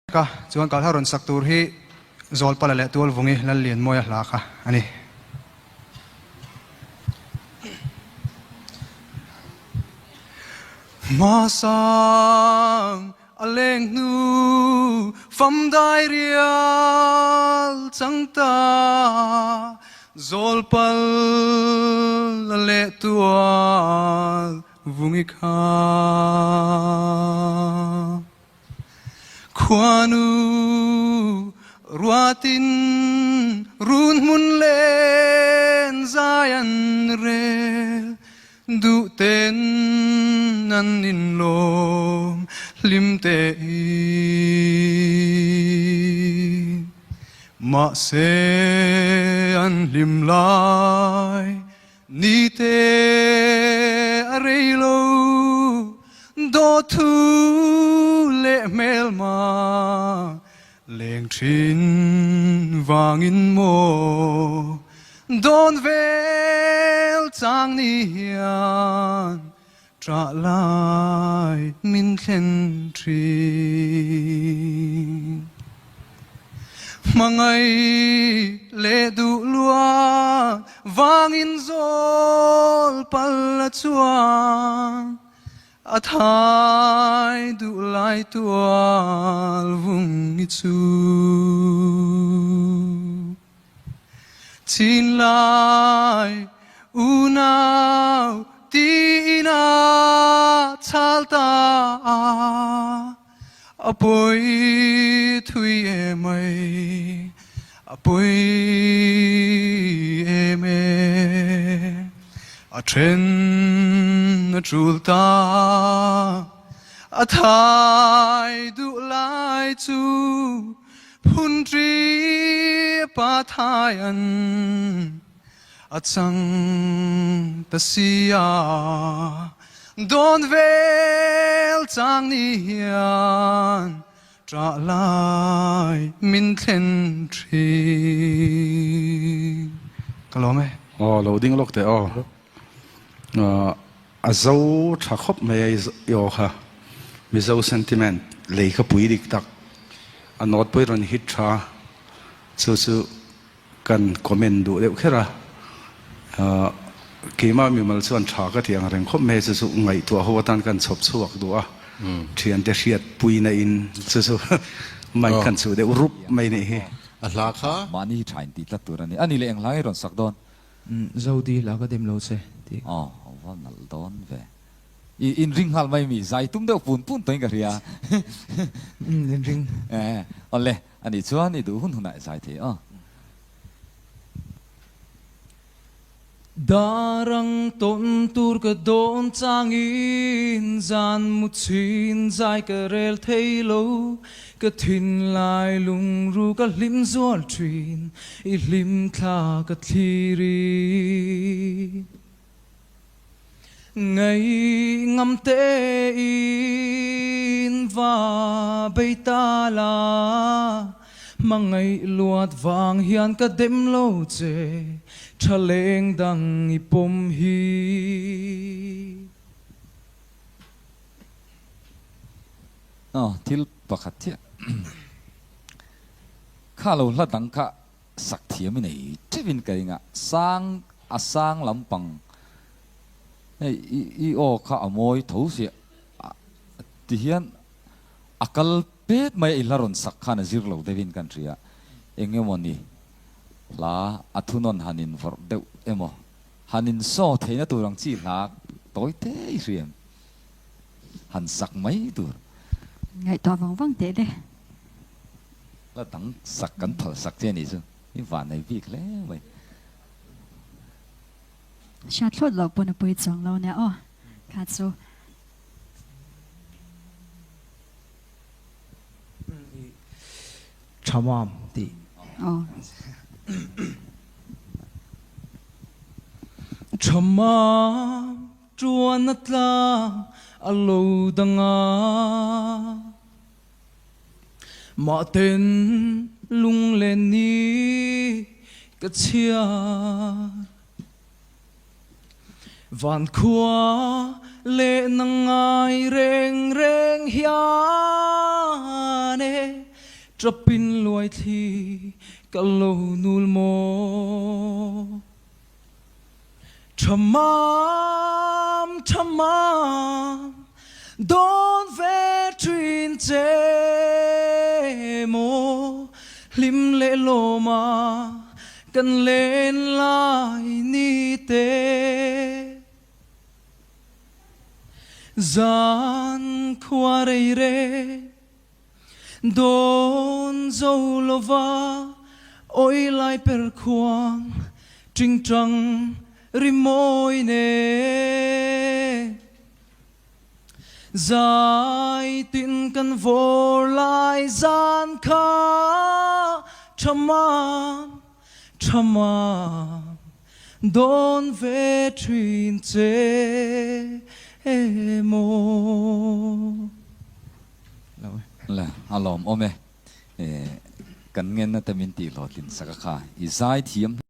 Ka chuan kalha rawn sak tur hi Zawlpala leh Tualvungi Lallianmawia hla kha a ni. Hmasang a leng hnu famdai rial chang ta Zawlpala leh Tualvungi kha. Khuanu ruatin run hmun len zai an rel, duh ten an in lawm hlim tein. Mahse an hlim lai Ni te a rei lo, dawthu leh hmelma leng thin vangin maw dawn vel chang ni hian ṭah lai min thlen thin. Hmangaih leh duh lua vangin zawl pal a chuang, a thai duh lai tual vung i chu. Chinlai unau tiin a chal ta a. A pawi thui em ai, a pawi em e. A then a tul ta, a thai duh lai chu phun tri pa thai an a chang ta si a, dawn vel chang ni hian ṭah lai min thlen ṭhin. Ka lawm e. Aw lo ding lawk teh aw. A zo tha khawp mai a i aw kha. Mizo sentiment lei kha pui dik tak. A note pawh i rawn hit tha. Chu chu Kan comment duh deuh kher a, keimah mimal chuan tha ka ti ang reng khawp mai chu chu ngaihtuah ho atan kan chhawp chhuak duh a, thiante hriat puina in chu chu mic kan chhuh deuh rup mai nih hi. A hla kha. Mahni hi tha inti tlat tur a ni. A ni leh eng hla nge rawn sak dawn? Zodi hla ka dem lo che tih. Aw, va nalh dawn ve. I inring nghal mai mi? Zai tum deuh pun pun tawhin ka hria. Umm, inring. Awle, Ani chuan i duh hun hunah i zai thei aw. Darang tawn tur ka dawn changin zan mu chhin zai ka rel thei lo, ka thinlai lungru ka hlim zual thin, i hlim thla ka thlir i. Ngei ngam tein va bei ta la, hmangaih luat vang hian ka dem lo che, tha leng dang i pawm hi. Aw, thil pakhat chiah kha lo hla dang kha Sak thiam i nei teuhin ka ring a, sang a sang lampang hei i i aw kha a mawi tho sia ti hian a kal pet mai a i hla rawn sak khan a zir lo deuhin kan hria eng emaw ni hla a thunawn han in vawrh deuh emaw han in saw theihna tur ang chi hla tawi te i hriam han sak mai tur. Ngaihtuah vang vang teh le. La dang sak kan phal sak che anih chu i van nei bik hle mai. Hriat thlawt loh pawn a pui chuang lo nia aw kha chu. Thamam tih. Aw. Thamam tuan a tlang a lo dang a. Mah ten lunglen ni ka chhiar. Van khua leh na ngai reng reng hian e. Ṭapin luaithli ka lo nul maw? Ṭhamam, ṭhamam, dawn ve ṭhin che maw? Hlim leh lawma kan len lai ni te. Zan khua rei rei. Dawn zo lova awi lai per khuang tingtang rimawi nen Zai tin kan vawr lai zan kha tha mam tha mam dawn ve thin che emaw. Le, a lawm awm e. Kan ngenna te min tih hlawhtlin sak a kha i zai thiam.